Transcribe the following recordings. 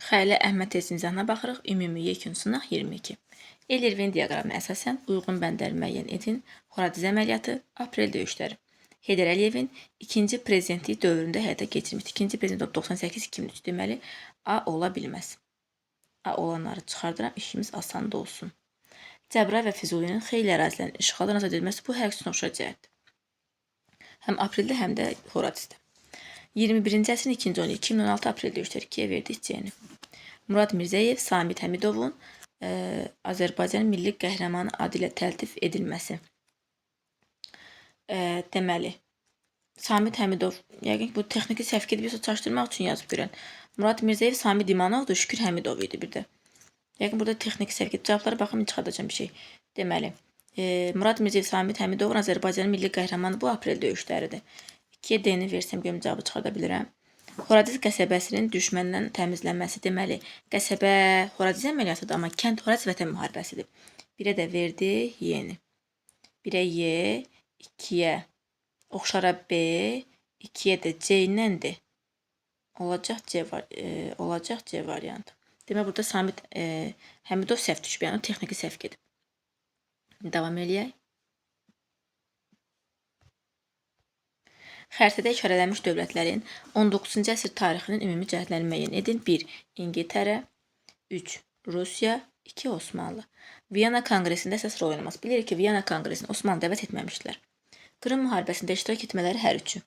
Xəyali Əhməd tezinin izahına baxırıq. Ümumi yekun sınaq 22. Eller-Venn diaqramına əsasən uyğun bəndləri müəyyən edin. Horadiz əməliyyatı, aprel döyüşləri. Heydər Əliyevin ikinci prezidentlik dövründə həyata keçirmişdi. İkinci prezident olub 98-2003, deməli A ola bilməz. A olanları çıxardıram, işimiz asan da olsun. Cəbrayıl və Füzulinin xeyli ərazilərin işğaldan azad edilməsi bu hər ikisinə oxşar cəhətdir. Həm apreldə, həm də Horadizdə. 21-ci əsrin ikinci 10 2016 aprel döyüşləri 2-yə verdik C-ni. Murad Mirzəyev Samid Həmidovun Azərbaycanın milli qəhrəmanı adı ilə təltif edilməsi. Deməli, Samid Həmidov, yəqin ki, bu texniki səhv gedib, yoxsa çaşdırmaq üçün yazıb görən. Murad Mirzəyev Samid İmanovdur, Şükür Həmidov idi bir də. Yəqin burada texniki səhv gedib. Cavablara baxım, çıxardacağam bir şey. Deməli, Murad Mirzəyev Samid Həmidovun Azərbaycanın milli qəhrəmanı bu aprel döyüşləridir. 2-yə D-ni versəm görüm cavabı çıxarda bilirəm. Horadiz qəsəbəsinin düşməndən təmizlənməsi, deməli, qəsəbə Horadiz əməliyyatıdır, amma kənd Horadiz Vətən müharibəsidir. 1-ə də verdik Y-ni. 1-ə Y, 2-yə oxşara B, 2-yə də C ilə D. Olacaq C var, olacaq C variantı. Demək burada Samid Həmidov səhv düşüb, yəni texniki səhv gedib. Davam eləyək. Xəritədə işarələnmiş dövlətlərin 19-cu əsr tarixinin ümumi cəhətlərini müəyyən edin. 1. İngiltərə, 3. Rusiya, 2. Osmanlı. Viyana Konqresində əsas rol oynaması. Bilirik ki, Viyana Konqresini Osmanlı dəvət etməmişdilər. Krım müharibəsində iştirak etmələri hər üçü.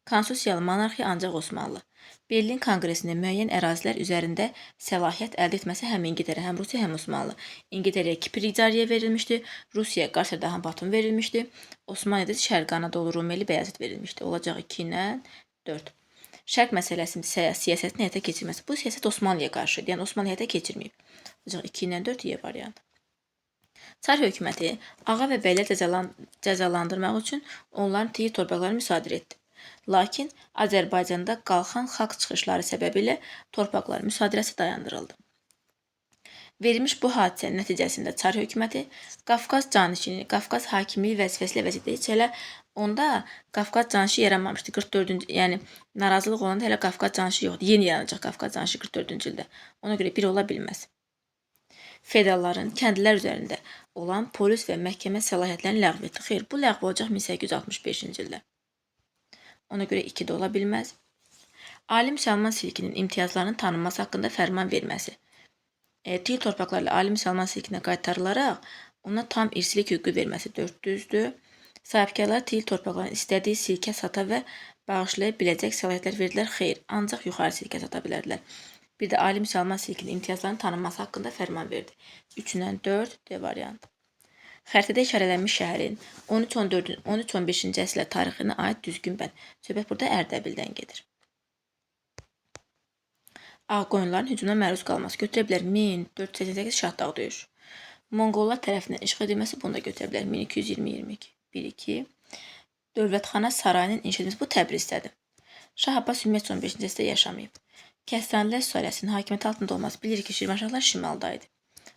Konstitusiyalı monarxiya ancaq Osmanlı. Berlin Konqresində müəyyən ərazilər üzərində səlahiyyət əldə etməsi həm İngiltərə, həm Rusiya, həm Osmanlı. İngiltərəyə Kipr icarəyə verilmişdi, Rusiyaya Qars Ardahan Batum verilmişdi, Osmanlıda Şərqi Anadolu Rumeli Bəyazıt verilmişdi. Olacaq 2 ilə 4. Şərq məsələsinin siyasətin həyata keçirməsi. Bu siyasət Osmanlıya qarşı idi. Yəni Osmanlı həyata keçirməyib. Olacaq 2 ilə 4 Y variantı. Çar hökuməti ağa və bəylər cəzalandırmaq üçün onların tir torpaqlarını müsadirə etdi. Lakin Azərbaycanda qalxan xalq çıxışları səbəbilə torpaqlar müsadirəsi dayandırıldı. Verilmiş bu hadisənin nəticəsində Çar hökuməti Qafqaz canişini, Qafqaz hakimliyi vəzifəsi ilə vəzifədə heç hələ onda Qafqaz canişi yaranmamışdı. 44-cü, yəni narazılıq olanda hələ Qafqaz canişi yoxdur. Yeni yaranacaq Qafqaz canişi 44-cü ildə. Ona görə bir ola bilməz. Feodalların kəndlilər üzərində olan polis və məhkəmə səlahiyyətlərini ləğv etdi. Xeyr, bu ləğv olacaq 1865-ci ildə. Ona görə 2 də ola bilməz. Ali müsəlman silkinin imtiyazlarının tanınması haqqında fərman verməsi. Tir torpaqlarla ali müsəlman silkinə qaytarılaraq ona tam irsilik hüququ verməsi 400-dür. Sahibkarlar tir torpaqlarını istədiyi silkə sata və bağışlaya biləcək səlahiyyətlər verdilər. Xeyr, ancaq yuxarı silkə sata bilərdilər. Bir də ali müsəlman silkinin imtiyazlarının tanınması haqqında fərman verdi. 3 ilə 4 D variantı. Xəritədə işarələnmiş şəhərin 13-14, 13-15-ci əsrlər tarixinə aid düzgün bənd. Söhbət burada Ərdəbildən gedir. Ağqoyunların hücumuna məruz qalması götürə bilər 1488 Şahdağ döyüşü. Monqollar tərəfindən işğal edilməsi bunu da götürə bilər 1220-22 1-2. Dövlətxana sarayının inşa edilməsi bu Təbrizdədir. Şah Abbas ümumiyyətcə 15-ci əsrdə yaşamayıb. Kəstanilər sülaləsinin hakimiyyəti altında olması bilirik ki, Şirvanşahlar şimalda idi.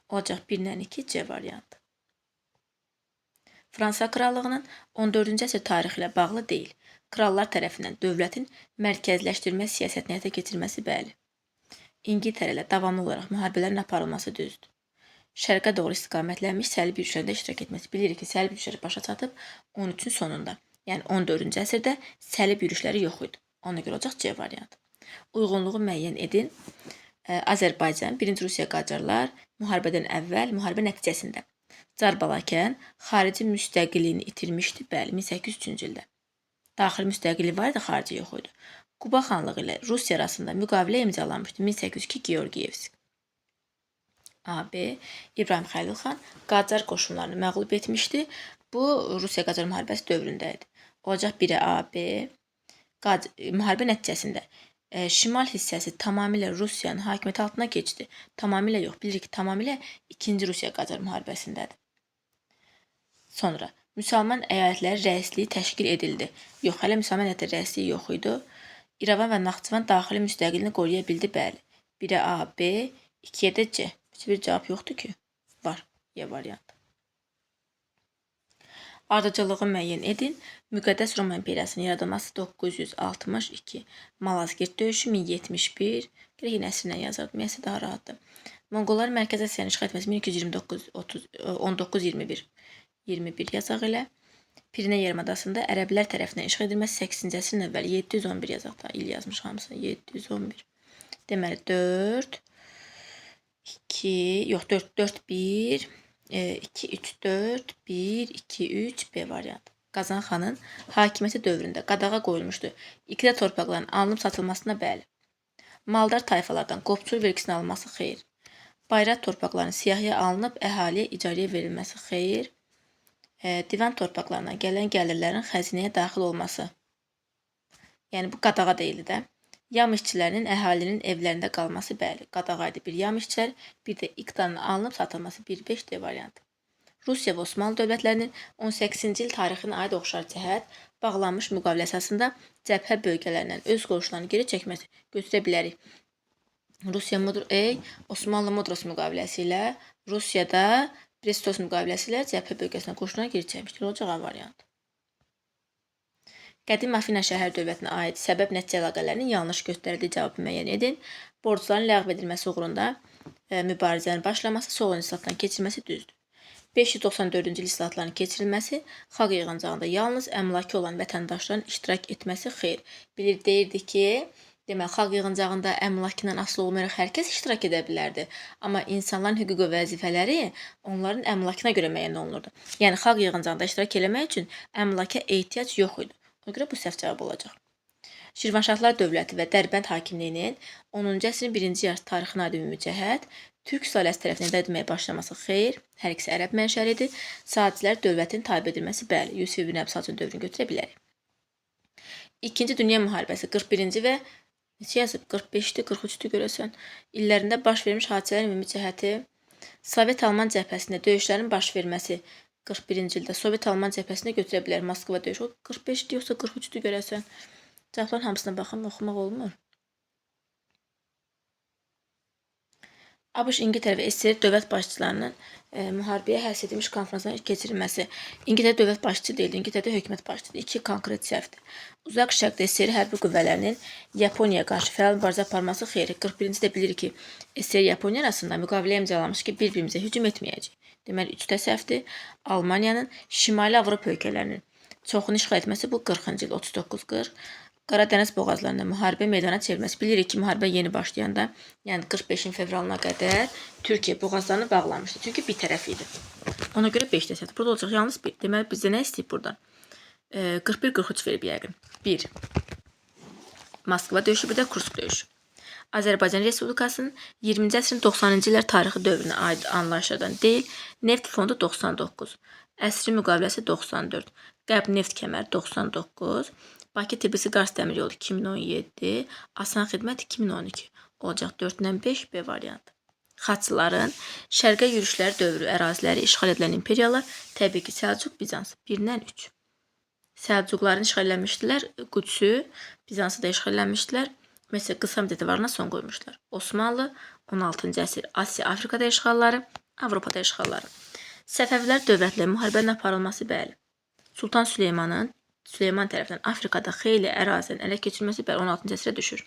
Olacaq 1 ilə 2 C variantı. Fransa krallığının 14-cü əsr tarixi ilə bağlı deyil. Krallar tərəfindən dövlətin mərkəzləşdirmə siyasətini həyata keçirməsi bəli. İngiltərə ilə davamlı olaraq müharibələrin aparılması düzdür. Şərqə doğru istiqamətlənmiş səlib yürüşlərində iştirak etməsi. Bilirik ki, səlib yürüşləri başa çatıb 13-ün sonunda. Yəni 14-cü əsrdə səlib yürüşləri yox idi. Ona görə olacaq C variantı. Uyğunluğu müəyyən edin. Azərbaycan, 1-ci Rusiya Qacarlar müharibədən əvvəl, müharibə nəticəsində. Çar Balakən xarici müstəqilliyini itirmişdi, bəli, 1803-cü ildə. Daxili müstəqilliyi var idi, xarici yox idi. Quba xanlığı ilə Rusiya arasında müqavilə imzalanmışdı 1802 Georgiyevsk. AB İbrahim Xəlil xan Qacar qoşunlarını məğlub etmişdi. Bu Rusiya Qacar müharibəsi dövründə idi. Olacaq 1-ə AB müharibə nəticəsində şimal hissəsi tamamilə Rusiyanın hakimiyyəti altına keçdi. Tamamilə yox, bilirik ki, tamamilə 2-ci Rusiya Qacar müharibəsindədir. Sonra müsəlman əyalətləri rəisliyi təşkil edildi. Yox, hələ müsəlman əyalətləri rəisliyi yox idi. İrəvan və Naxçıvan daxili müstəqilliyini qoruya bildi, bəli. 1-ə A, B, 2-yə də C. Heç bir cavab yoxdur ki. Var. Y variantı. Ardıcıllığı müəyyən edin. Müqəddəs Roma İmperiyasının yaradılması 962, Malazgirt döyüşü 1071, Gerək yenə əsrlə yazardım. Niyəsə daha rahatdır. Monqolların Mərkəzi Asiyanı işğal etməsi 1229 30 19 21 21 yazaq elə. Pirinə yarımadasında ərəblər tərəfindən işğal edilməsi 8-ci əsrin əvvəli 711 yazaq da. İl yazmış hamısını 711. Deməli 4 2 yox 4 4 1 2 3 4 1 2 3 B variantı. Qazan xanın hakimiyyəti dövründə qadağa qoyulmuşdu. İqta torpaqların alınıb satılmasına bəli. Maldar tayfalardan qopçul vergisinin alınması xeyir. Bayraq torpaqlarının siyahıya alınıb əhaliyə icarəyə verilməsi xeyir. Divan torpaqlarından gələn gəlirlərin xəzinəyə daxil olması. Yəni bu qadağa deyildi də. Yam işçilərinin əhalinin evlərində qalması bəli, qadağa idi. Bir yam işçilər, bir də iqtanın alınıb satılması 1-5 D variantı. Rusiya və Osmanlı dövlətlərinin 18-ci il tarixinə aid oxşar cəhət bağlanmış müqavilə əsasında cəbhə bölgələrindən öz qoşunlarını geri çəkməsi götürə bilərik. Rusiya Osmanlı Mudros müqaviləsi ilə, Rusiyada Brestos müqaviləsi ilə cəbhə bölgəsinə qoşunlarını geri çəkmişdir. Olacaq A variantı. Qədim Afina şəhər dövlətinə aid səbəb-nəticə əlaqələrinin yanlış göstərildiyi cavabı müəyyən edin. Borcların ləğv edilməsi uğrunda mübarizənin başlaması, Solon islahatlarının keçirilməsi düzdür. 594-cü il islahatlarının keçirilməsi, xalq yığıncağında yalnız əmlakı olan vətəndaşların iştirak etməsi xeyir. Bilir, deyirdi ki, deməli, xalq yığıncağında əmlakı ilə asılı olmayaraq hər kəs iştirak edə bilərdi. Amma insanların hüquq və vəzifələri onların əmlakına görə müəyyən olunurdu. Yəni, xalq yığıncağında iştirak eləmək üçün əmlaka ehtiyac yox idi. Ona görə bu səhv cavab olacaq. Şirvanşahlar dövləti və Dərbənd hakimliyinin 10-cu əsrin birinci yarısı tarixinə aid ümumi cəhət Türk sülaləsi tərəfindən idarə edilməyə başlaması xeyir, hər ikisi ərəb mənşəli idi. Saadçilər dövlətinin tabe edilməsi bəli, Yusif ibn Əbsacın dövrünü götürə bilərik. İkinci Dünya Müharibəsi 41-ci və neçə yazıb? 45-dir, 43-dür görəsən. İllərində baş vermiş hadisələrin ümumi cəhəti Sovet-Alman cəbhəsində döyüşlərin baş verməsi 41-ci ildə Sovet-Alman cəbhəsində götürə bilər Moskva döyüşü. O 45-dir yoxsa 43-dür görəsən. Cavabların hamısına baxın, oxumaq olmur. ABŞ, İngiltərə və SSR dövlət başçılarının müharibəyə həsr edilmiş konfransların keçirilməsi. İngiltərə dövlət başçısı deyildi, İngiltərədə hökumət başçısıdır. İki konkret səhvdir. Uzaq Şərqdə SSR hərbi qüvvələrinin Yaponiyaya qarşı fəal mübarizə aparması xeyir. 41-ci də bilirik ki, SSR Yaponiya arasında müqavilə imzalamış ki, bir-birimizə hücum etməyəcək. Deməli, 3 də səhvdir. Almaniyanın Şimali Avropa ölkələrinin çoxunu işğal etməsi bu 40-cı il 39-40. Qaradəniz boğazlarında müharibə meydana çevrilməsi. Bilirik ki, müharibə yeni başlayanda, yəni 45-in fevralına qədər Türkiyə boğazlarını bağlamışdı. Çünki bir tərəf idi. Ona görə 5 də səhvdir. Burada olacaq yalnız 1. Deməli, bizdə nə istəyib burada? 41-43 verib yəqin. 1. Moskva döyüşü, bir də Kursk döyüşü. Azərbaycan Respublikasının 20-ci əsrin 90-cı illər tarixi dövrünə aid anlayışlardan deyil. Neft fondu 99. Əsrin müqaviləsi 94. Qərb neft kəməri 99. Bakı-Tbilisi-Qars dəmir yolu 2017, Asan xidmət 2012 olacaq 4 ilə 5 B variantı. Xaçlıların şərqə yürüşləri dövrü əraziləri işğal edilən imperiyalar təbii ki, Səlcuq, Bizans 1 ilə 3. Səlcuqların işğal eləmişdilər Qüdsü, Bizansı da işğal eləmişdilər. Məsələn, qısa müddətə varına son qoymuşlar. Osmanlı 16-cı əsr Asiya, Afrikada işğalları, Avropada işğalları. Səfəvilər dövlətlə müharibənin aparılması bəli. Sultan Süleyman tərəfindən Afrikada xeyli ərazinin ələ keçirilməsi bəli 16-cı əsrə düşür.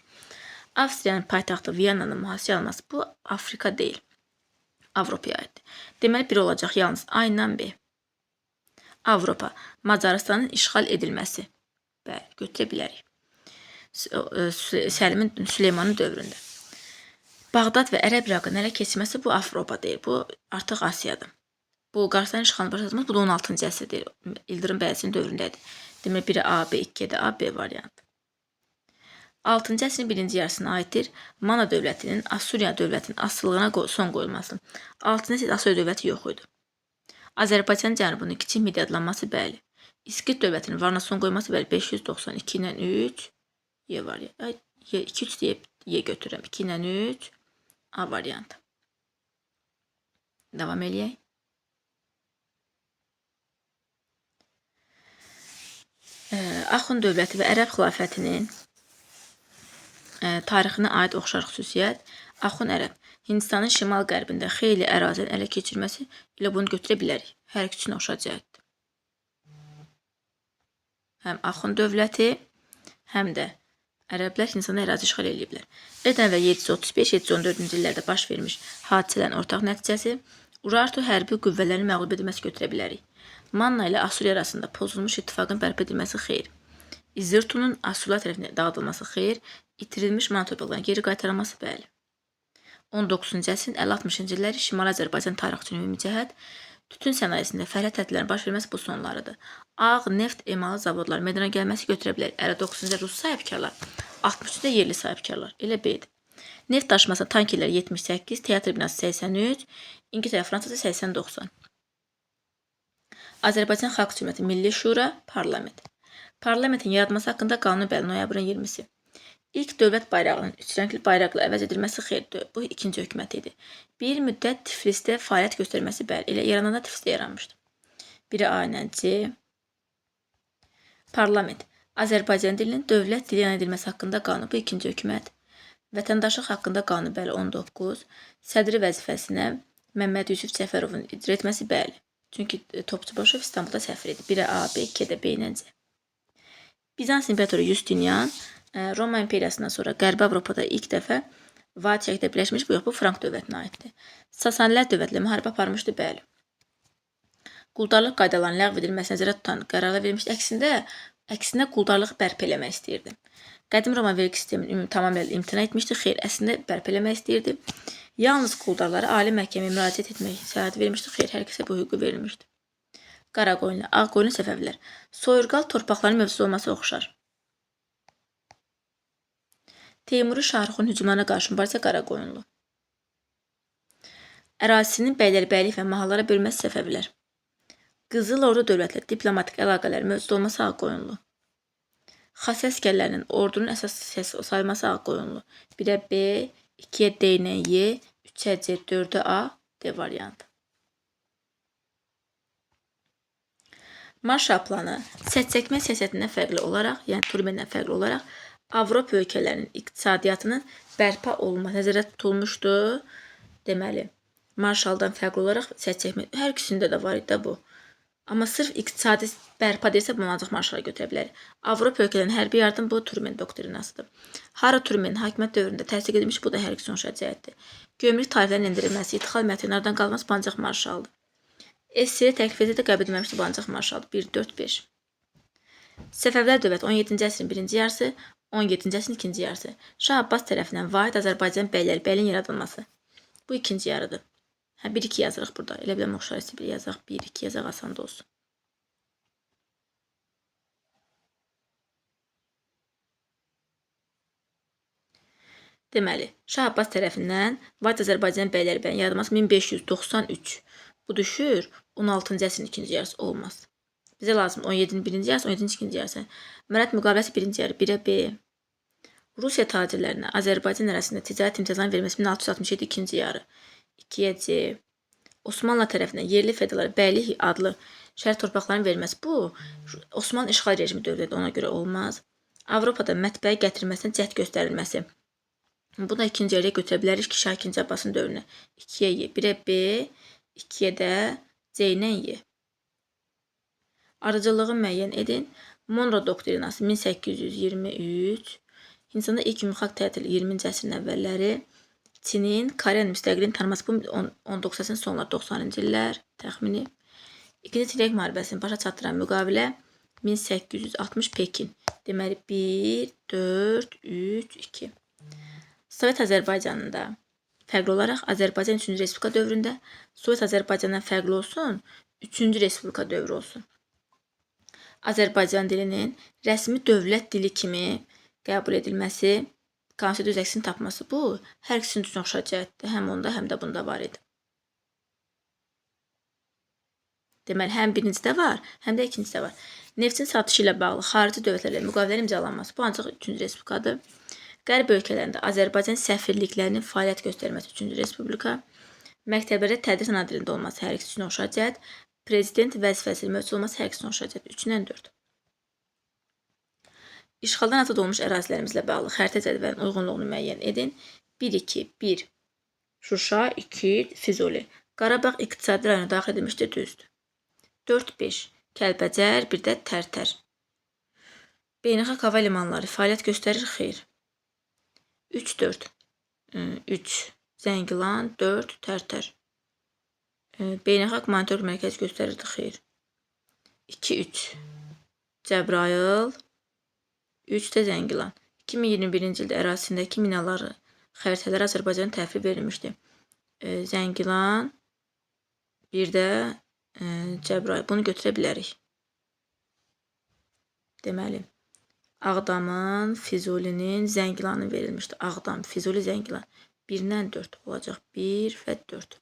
Avstriyanın paytaxtı Viyananın mühasirəyə alınması bu Afrika deyil, Avropaya aiddir. Deməli bir olacaq yalnız A ilə B. Avropa, Macarıstanın işğal edilməsi. Bəli, götürə bilərik. Səlimin Süleymanın dövründə. Bağdad və Ərəb İraqın ələ keçirməsi bu Avropa deyil, bu artıq Asiyadır. Bolqarıstan işğalını başlatması bu da 16-cı əsr deyil. İldırım Bəyazıtın dövründədir. Demək biri A, B, 2 də A, B variantı. 6-cı əsrin birinci yarısına aiddir. Mana dövlətinin Assuriya dövlətinin asılılığına son qoyulması. 6-cı əsrdə Assuriya dövləti yox idi. Azərbaycan cənubunun kiçik Midiya adlanması bəli. İskit dövlətinin varına son qoyması bəli. 592 ilə 3 Y variantı. 2 3 deyə Y götürürəm. 2 ilə 3 A variantı. Davam eləyək. Axund dövləti və Ərəb xilafətinin tarixinə aid oxşar xüsusiyyət Axund Ərəb Hindistanın şimal-qərbində xeyli ərazinin ələ keçirməsi ilə bunu götürə bilərik. Hər ikisi oxşar cəhətdir. Həm Axund dövləti, həm də Ərəblər Hindistanda ərazi işğal eləyiblər. Eradan əvvəl 735-714-cü illərdə baş vermiş hadisələrin ortaq nəticəsi Urartu hərbi qüvvələrinin məğlub edilməsi götürə bilərik. Manna ilə Asuriya arasında pozulmuş ittifaqın bərpa edilməsi xeyr. İzirtunun Asurlar tərəfindən dağıdılması xeyr, itirilmiş Manna torpaqlarının geri qaytarılması bəli. 19-cu əsrin 50-60-cı illəri Şimali Azərbaycan tarixçinin ümumi cəhət tütün sənayesində fərhəd tədbirlərinin baş verməsi bu sonlarıdır. Ağ neft emalı zavodları meydana gəlməsi götürə bilər. 59-cu Rus sahibkarlar, 63-də yerli sahibkarlar. Elə B-dir. Neft daşımasına tankerlər 78, teatr binası 83, İngiltərə, Fransa 80-90. Azərbaycan Xalq Cümhuriyyəti Milli Şura, Parlament. Parlamentin yaradılması haqqında qanun bəli, noyabrın 20-si. İlk dövlət bayrağının üç rəngli bayraqla əvəz edilməsi xeyirdir. Bu ikinci hökumət idi. Bir müddət Tiflisdə fəaliyyət göstərməsi bəli, elə yarananda Tiflisdə yaranmışdı. Biri A ilə C. Parlament. Azərbaycan dilinin dövlət dili elan edilməsi haqqında qanun. Bu ikinci hökumət. Vətəndaşlıq haqqında qanun bəli 19. Sədri vəzifəsinə Məmməd Yusif Cəfərovun icra etməsi bəli. Çünki Topçubaşov İstanbulda səfir idi. 1-ə A, B, 2-də də B ilə C. Bizans imperatoru Justinian Roma imperiyasından sonra Qərbi Avropada ilk dəfə vahid şəkildə birləşmiş, bu yox, bu Frank dövlətinə aiddir. Sasanilər dövlətlə müharibə aparmışdı, bəli. Quldarlıq qaydalarının ləğv edilməsi nəzərdə tutan qərarlar verilmişdi. Əksinə quldarlığı bərpa eləmək istəyirdi. Qədim Roma vergi sistemini tamamilə imtina etmişdi. Xeyr, əslində bərpa eləmək istəyirdi. Yalnız quldarlara ali məhkəməyə müraciət etmək səlahiyyəti vermişdi. Xeyr, hər kəsə bu hüququ verilmişdi. Qaraqoyunlu, Ağqoyunlu, Səfəvilər. Soyurqal torpaqların mövcud olması oxşar. Teymuri Şahruxun hücumlarına qarşı mübarizə Qaraqoyunlu. Ərazisinin bəylərbəylik və mahallara bölməsi Səfəvilər. Qızıl Ordu dövlətlə diplomatik əlaqələr mövcud olması Ağqoyunlu. Xas əsgərlərinin ordunun əsas hissəsi sayılması Ağqoyunlu. 1-ə B, 2-yə D ilə Y, 3-ə C, 4-ə A, D variantı. Marshall planı sədd çəkmə siyasətindən fərqli olaraq, yəni Trumendən fərqli olaraq Avropa ölkələrinin iqtisadiyyatının bərpa olunması nəzərdə tutulmuşdu. Deməli, Marshalldan fərqli olaraq sədd çəkmə hər ikisində də var idi də bu. Amma sırf iqtisadi bərpa deyilsə, bunu ancaq Marshalla götürə bilərik. Avropa ölkələrinin hərbi yardım bu Trumen doktrinasıdır. Harry Trumenin hakimiyyət dövründə təsdiq edilmiş, bu da hər ikisinin oxşar cəhətdir. Gömrük tariflərinin endirilməsi, idxal məhdudlardan qalması bu ancaq Marshalldır. SSR təklif edə də qəbul edilməmişdi, bu ancaq Marshalldır. 1, 4, 5. Səfəvilər dövləti 17-ci əsrin birinci yarısı, 17-ci əsrin ikinci yarısı. Şah Abbas tərəfindən vahid Azərbaycan bəylərbəyliyin yaradılması. Bu ikinci yarıdır. Hə, 1-2 yazırıq burada. Elə biləm oxşar hissi bir yazaq. 1-2 yazaq, asan da olsun. Deməli, Şah Abbas tərəfindən vahid Azərbaycan bəylərbəyin yaradılması 1593. Bu düşür 16-cı əsrin ikinci yarısı olmaz. Bizə lazım 17-nin birinci yarısı, 17-nin ikinci yarısı. Mərət müqaviləsi birinci yarı 1-ə B. Rusiya tacirlərinə Azərbaycan ərazisində ticarət imtiyazlarının verilməsi 1667 ikinci yarı 2-yə C. Osmanlı tərəfindən yerli feodallara bəylik adlı şərq torpaqlarının verilməsi bu Osmanlı işğal rejimi dövrüdür, ona görə olmaz. Avropada mətbəə gətirilməsinə cəhd göstərilməsi. Bunu da ikinci yarıya götürə bilərik ki, Şah II Abbasın dövrünə. 2-yə Y, 1-ə B, 2-yə də C ilə Y. Ardıcıllığı müəyyən edin. Monroe doktrinası 1823. Hindistanda ilk ümumxalq tətili 20-ci əsrin əvvəlləri. Çinin Koreyanın müstəqilliyini tanıması bu 19 əsrin sonları 90-cı illər təxmini. İkinci Tiryək müharibəsini başa çatdıran müqavilə 1860 Pekin. Deməli 1, 4, 3, 2. Sovet Azərbaycanında fərqli olaraq Azərbaycan 3-cü Respublika dövründə Sovet Azərbaycandan fərqli olsun, 3-cü Respublika dövrü olsun. Azərbaycan dilinin rəsmi dövlət dili kimi qəbul edilməsi, konstitusiya öz əksini tapması bu hər ikisinin üçün oxşar cəhətdir. Həm onda, həm də bunda var idi. Deməli, həm birincidə var, həm də ikincidə var. Neftin satışı ilə bağlı xarici dövlətlərlə müqavilələrin imzalanması bu ancaq 3-cü Respublikadır. Qərb ölkələrində Azərbaycan səfirliklərinin fəaliyyət göstərməsi 3-cü Respublika. Məktəblərdə tədris ana dilində olması hər ikisi üçün oxşar cəhət. Prezident vəzifəsinin mövcud olması hər ikisinin oxşar cəhət. 3-dən 4. İşğaldan azad olmuş ərazilərimizlə bağlı xəritə cədvəlinin uyğunluğunu müəyyən edin. 1, 2, 1. Şuşa, 2, Füzuli. Qarabağ iqtisadi rayonu daxil edilmişdir, düzdür. 4, 5. Kəlbəcər, bir də Tərtər. Beynəlxalq hava limanları fəaliyyət göstərir? Xeyr. 3 4. 3 Zəngilan, 4 Tərtər. Beynəlxalq monitorinq mərkəzi göstərirdi? Xeyr. 2 3 Cəbrayıl, 3 də Zəngilan. 2021-ci ildə ərazisindəki minaları xəritələr Azərbaycana təhvil verilmişdi. Zəngilan, bir də Cəbrayıl. Bunu götürə bilərik. Deməli, Ağdamın, Füzulinin, Zəngilanın verilmişdi. Ağdam, Füzuli, Zəngilan. 1-dən 4 olacaq. 1 və 4.